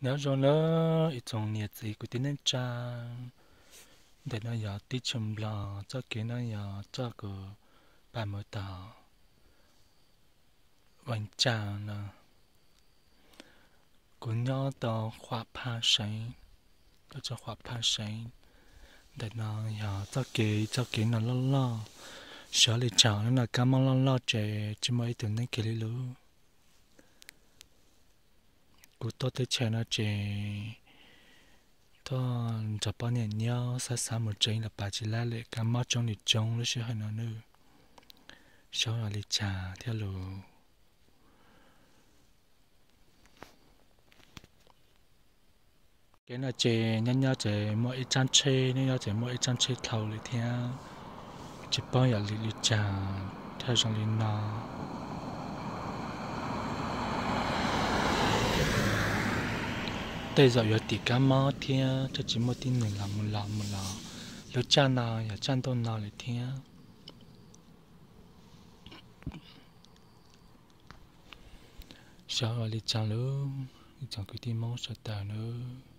Nyob zoo na ib tsoom niam txiv kwv tij neej tsa, ntawm no yog teb chaws Nplog, txoj kev no yog coj kuv pab mus tom Vees Cas no. Kuv nyob tau Khuam Phaj Seev, tau tso Khuam Phaj Seev. Ntawm no yog txoj kev, txoj kev no loj loj, sawv li tsaus no kab mob loj loj ces tsis muaj ib tug neeg kiag li lawm. Kuv tuaj teb chaws no ces tuaj nrog poj niam nyob, xav xav mus tsev los pab tsis lab lawm, kab mob tsoob li tsoob lub sij hawm no nawb. Sawv los li cas thiab lus. Kev no ces nyob nyob ces muaj ib tsab tsheb, nyob nyob ces muaj ib tsab tsheb dhau lawm thiab, tsis paub yog li cas, thaj zoo li no. Tej zaum yuav tim kab mob thiab, thiaj tsis muaj tib neeg los mus los mus los. Lub tsaj no yog tsaj ntuj no lawm thiab. Sawv ua li cas lub, ib tsoom kwv tij Hmoob sawv daws nawb.